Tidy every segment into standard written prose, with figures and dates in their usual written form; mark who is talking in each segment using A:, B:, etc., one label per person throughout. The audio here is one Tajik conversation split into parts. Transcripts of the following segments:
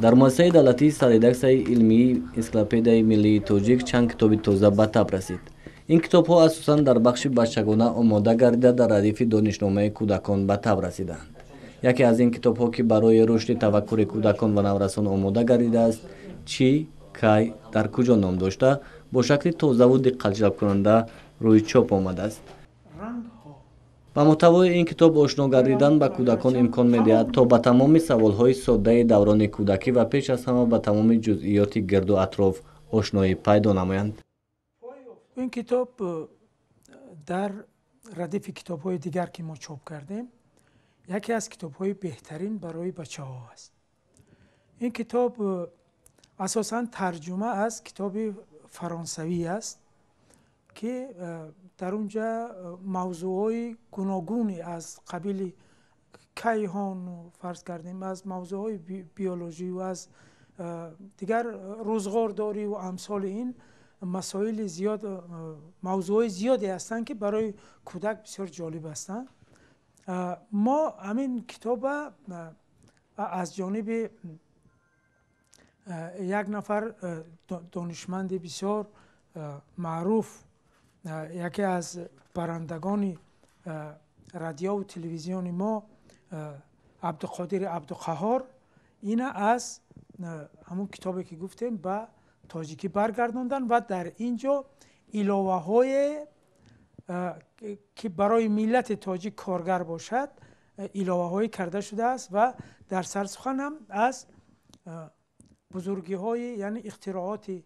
A: Дар муассисаи давлатии сарредаксияи илмии энсиклопедияи миллии тоҷик чанд китоби тоза ба таб расид. Ин китобҳо асосан дар бахши бачагона омода гардида, дар радифи донишномаи кӯдакон ба таб расидаанд. Яке аз ин китобҳо, ки барои рушди таваккури кӯдакон ва наврасон омода гардидааст, «Чӣ, кай, дар куҷо» ном дошта, бо шакли тозаву диққатҷалбкунанда рӯи чоп омадааст. Ба муҳтавои ин китоб ошно гардидан ба кӯдакон имкон медиҳад, то ба тамоми саволҳои соддаи даврони кӯдакӣ ва пеш аз ҳама ба тамоми ҷузъиёти гирду атроф ошноӣ пайдо намоянд.
B: Ин китоб дар радифи китобҳои дигар, ки мо чоп кардем, яке аз китобҳои беҳтарин барои бачаҳо аст. Ин китоб асосан тарҷума аз китоби фаронсавӣ аст, ки дар он ҷа мавзӯъҳои гуногуне аз қабили кайҳону, фарз кардем, аз мавзӯъҳои биологию аз дигар рӯзғордориву амсоли ин масоили зиёд, мавзӯъҳои зиёде ҳастанд, ки барои кӯдак бисёр ҷолиб ҳастанд. Мо ҳамин китоба аз ҷониби як нафар донишманди бисёр маъруф, яке аз барандагони радиову телевизиони мо, Абдуқодири Абдуқаҳор, ина аз ҳамон китобе, ки гуфтем, ба тоҷикӣ баргардонданд ва дар ин ҷо иловаҳое, ки барои миллати тоҷик коргар бошад, иловаҳое карда шудааст ва дар сарсухан ҳам аз бузургиҳои, яъне ихтирооти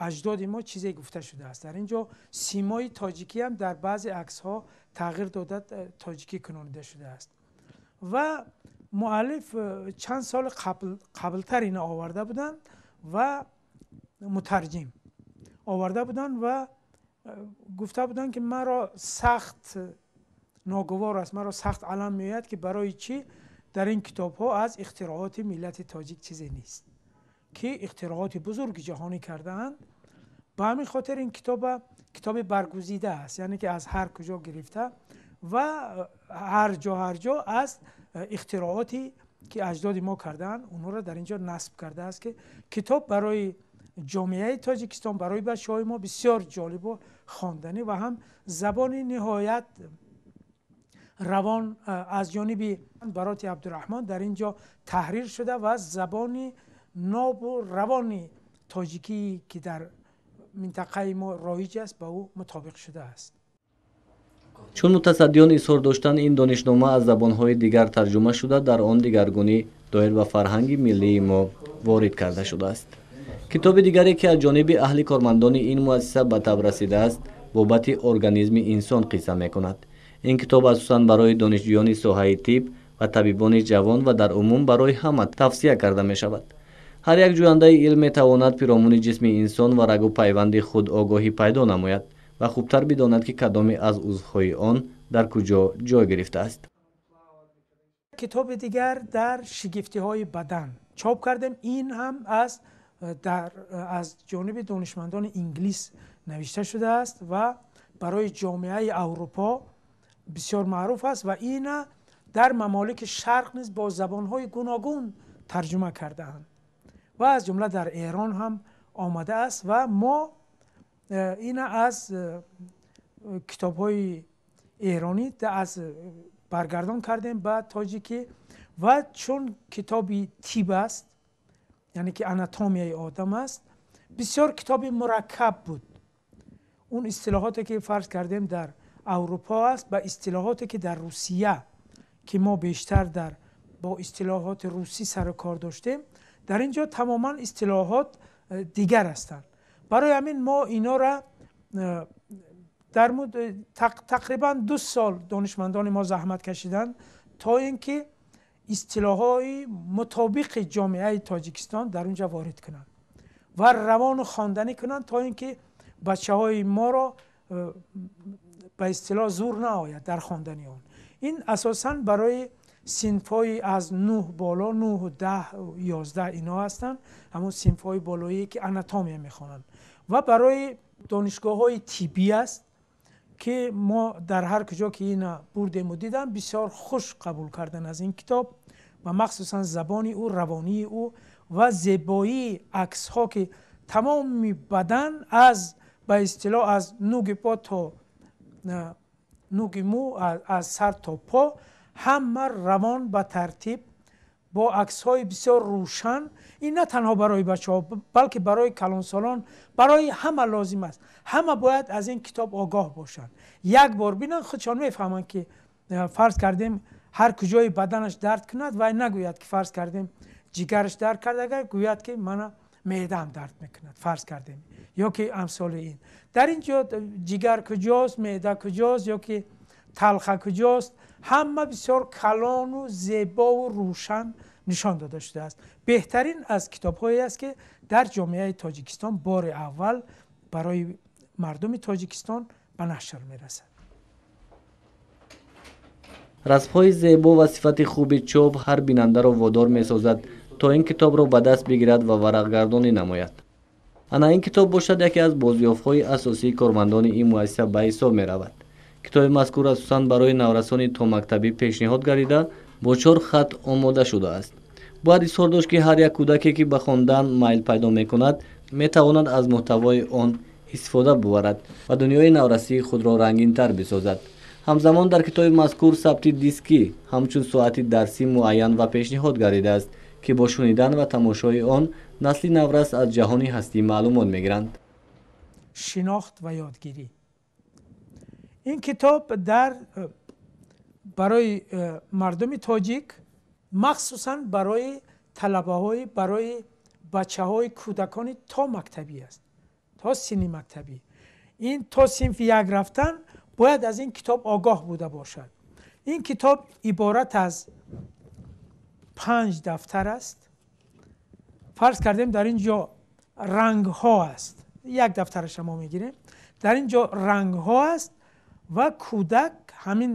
B: аҷдоди мо чизе гуфта шудааст. Дар ин ҷо симои тоҷикӣ ҳам дар баъзе аксҳо тағйир дода, тоҷикӣ кунонида шудааст ва муаллиф чанд соли қаблтар ина оварда буданд ва мутарҷим оварда буданд ва гуфта буданд, ки маро сахт ногувор аст, маро сахт алам меояд, ки барои чӣ дар ин китобҳо аз ихтирооти миллати тоҷик чизе нест, ки ихтирооти бузурги ҷаҳонӣ кардаанд. Ба ҳамин хотир ин китоба китоби баргузида аст, яъне ки аз ҳар куҷо гирифта ва ҳар ҷо, ҳар ҷо аз ихтирооти, ки аҷдоди мо кардаанд, онҳоро дар ин ҷо насб кардааст, ки китоб барои ҷомеаи Тоҷикистон, барои бачаҳои мо бисёр ҷолибу хонданӣ ва ҳам забони ниҳоят равон аз ҷониби Бароти Абдураҳмон дар ин ҷо таҳрир шуда ва забони нобу равони тоҷикӣ, ки дар минтақаи мо роиҷ аст, ба ӯ мутобиқ шудааст.
A: Чун мутасаддиён изҳор доштанд, ин донишнома аз забонҳои дигар тарҷума шуда, дар он дигаргунӣ доир ба фарҳанги миллии мо ворид карда шудааст. Китоби дигаре, ки аз ҷониби аҳли кормандони ин муассиса ба таб расидааст, бобати организми инсон қисса мекунад. Ин китоб асосан барои донишҷӯёни соҳаи тиб ва табибони ҷавон ва дар умум барои ҳама тавсия карда мешавад. Ҳар як ҷӯяндаи илм метавонад пиромуни ҷисми инсон ва рагу пайванди худ огоҳӣ пайдо намояд ва хубтар бидонад, ки кадоме аз узвҳои он дар куҷо ҷой гирифтааст.
B: Китоби дигар дар шигифтиҳои бадан чоп кардем. Ин ҳам аз ҷониби донишмандони инглис навишта шудааст ва барои ҷомеаи Аврупо бисёр маъруф аст ва ина дар мамолики Шарқ низ бо забонҳои гуногун тарҷума кардаанд ва аз ҷумла дар Эрон ҳам омадааст. Ва мо ина аз китобҳои эронӣ аз баргардон кардем ба тоҷикӣ ва чун китоби тиб аст, яъне ки анатомияи одам аст, бисёр китоби мураккаб буд. Он истилоҳоте, ки, фарз кардем, дар Аврупо аст, ба истилоҳоте, ки дар Русия, ки мо бештар дар бо истилоҳоти русӣ сару кор доштем, дар ин ҷо тамоман истилоҳот дигар ҳастанд. Барои ҳамин мо инора дар тақрибан 2 сол донишмандони мо заҳмат кашиданд, то ин ки истилоҳҳои мутобиқи ҷомеаи Тоҷикистон дар он ҷо ворид кунанд ва равону хонданӣ кунанд, то ин ки бачаҳои моро ба истилоҳ зур наояд дар хондани он. Ин асосан барои синфҳои аз нӯҳ боло, 9, 10, 11 ино ҳастанд, ҳамон синфҳои болоие, ки анатомия мехонанд, ва барои донишгоҳҳои тиббӣ аст, ки мо дар ҳар куҷо ки ина бурдему дидам, бисёр хуш қабул кардан аз ин китоб. Ва махсусан забони ӯ, равонии ӯ ва зебоии аксҳо, ки тамоми бадан аз ба истилоҳ аз нуги по то нуги мӯ, аз сар то по, ҳама равон ба тартиб бо аксҳои бисёр рӯшан. Ин на танҳо барои бачаҳо, балки барои калонсолон, барои ҳама лозим аст. Ҳама бояд аз ин китоб огоҳ бошанд. Як бор бинанд, худшон мефаҳманд, ки фарз кардем, ҳар куҷои баданаш дард кунад, вай нагӯяд, ки фарз кардем, ҷигараш дард кард, агар гӯяд, ки мана меъдаам дард мекунад, фарз кардем, ё ки амсоли ин. Дар ин ҷо ҷигар куҷост, меъда куҷост, ё ки талха куҷост, ҳама бисёр калону зебову рӯшан нишон дода шудааст. Беҳтарин аз китобҳое аст, ки дар ҷомеаи Тоҷикистон бори аввал барои мардуми Тоҷикистон ба нашр мерасад.
A: Расмҳои зебо ва сифати хуби чоп ҳар бинандаро водор месозад, то ин китобро ба даст бигирад ва варақгардонӣ намояд. Ана ин китоб бошад, яке аз бозёфтҳои асосии кормандони ин муассиса ба ҳисоб меравад. Китоби мазкур асосан барои наврасони томактабӣ пешниҳод гардида, бо чор хат омода шудааст. Бояд изҳор дошт, ки ҳар як кӯдаке, ки ба хондан майл пайдо мекунад, метавонад аз муҳтавои он истифода бубарад ва дунёи наврасии худро рангинтар бисозад. Ҳамзамон дар китоби мазкур сабти дискӣ ҳамчун соати дарсӣ муайян ва пешниҳод гардидааст, ки бо шунидан ва тамошои он насли наврас аз ҷаҳони ҳастӣ маълумот мегиранд.
B: Шинохт ва ёдгирӣ. Ин китоб дар барои мардуми тоҷик, махсусан барои талабаҳои, барои бачаҳои кӯдакони то мактабӣ аст, то синни мактабӣ. Ин то синфи як рафтан бояд аз ин китоб огоҳ буда бошад. Ин китоб иборат аз 5 дафтар аст. Фарз кардем, дар ин ҷо рангҳо аст, як дафтараша мо мегирем. Дар ин ҷо рангҳо аст ва кӯдак ҳамин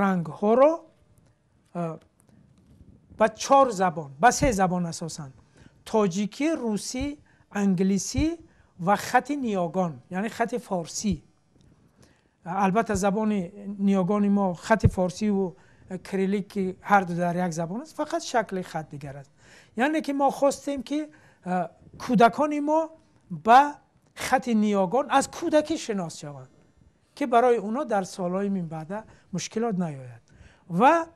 B: рангҳоро ба чор забон, ба се забон, асосан тоҷикӣ, русӣ, англисӣ ва хати ниёгон, яъне хати форсӣ. Албатта, забони ниёгони мо хати форсиву кириллик, ки ҳарду дар як забон аст, фақат шакли хат дигар аст. Яъне ки мо хостем, ки кӯдакони мо ба хати ниёгон аз кӯдакӣ шинос шаванд, ки барои онҳо дар солҳои минбаъда мушкилот наёяд. Ва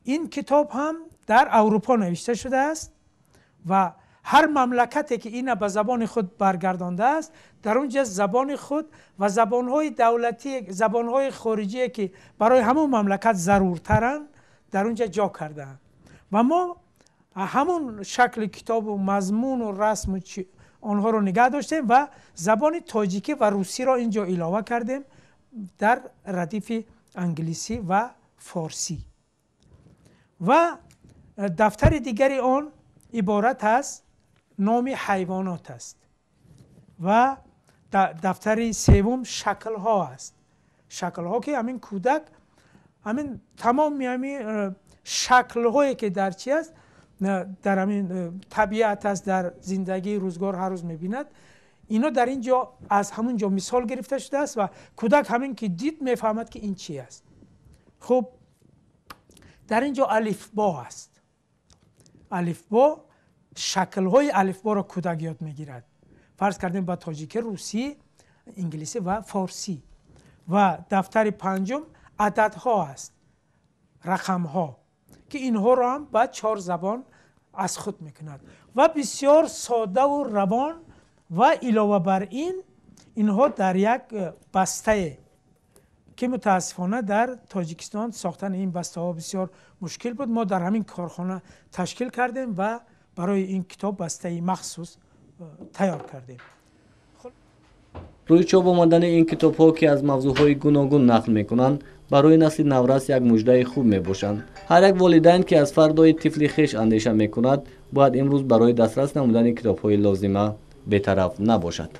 B: ин китоб ҳам дар Аврупо навишта шудааст ва ҳар мамлакате, ки ина ба забони худ баргардондааст, дар он ҷо забони худ ва забонҳои давлатӣ, забонҳои хориҷие, ки барои ҳамон мамлакат заруртаранд, дар он ҷо ҷо кардаанд. Ва мо ҳамон шакли китобу мазмуну расму онҳоро нигаҳ доштем ва забони тоҷикӣ ва русиро ин ҷо илова кардем дар радифи англисӣ ва форсӣ. Ва дафтари дигари он иборат аз номи ҳайвонот аст ва дафтари севум шаклҳо аст. Шаклҳо, ки ҳамин кӯдак ҳамин тамоми ҳамин шаклҳое, ки дар чи аст, дар ҳамин табиат аст, дар зиндагии рӯзгор ҳар рӯз мебинад, ино дар ин ҷо аз ҳамун ҷо мисол гирифта шудааст ва кӯдак ҳамин ки дид, мефаҳмад, ки ин чи аст. Хуб, дар ин ҷо алифбо аст. Алифбо, шаклҳои алифборо кӯдак ёд мегирад, фарз кардем, ба тоҷикӣ, русӣ, инглисӣ ва форсӣ. Ва дафтари панҷум ададҳо аст, рақамҳо, ки инҳоро ҳам ба чор забон аз худ мекунад ва бисёр содаву равон. Ва илова бар ин, инҳо дар як бастае, ки мутаассифона дар Тоҷикистон сохтани ин бастаҳо бисёр мушкил буд, мо дар ҳамин корхона ташкил кардем ва барои ин китоб бастаи махсус тайёр кардем.
A: Рӯи чоп омадани ин китобҳо, ки аз мавзӯъҳои гуногун нақл мекунанд, барои насли наврас як муждаи хуб мебошанд. Ҳар як волидайн, ки аз фардои тифли хеш андеша мекунад, бояд имрӯз барои дастрас намудани китобҳои лозима бетараф набошад.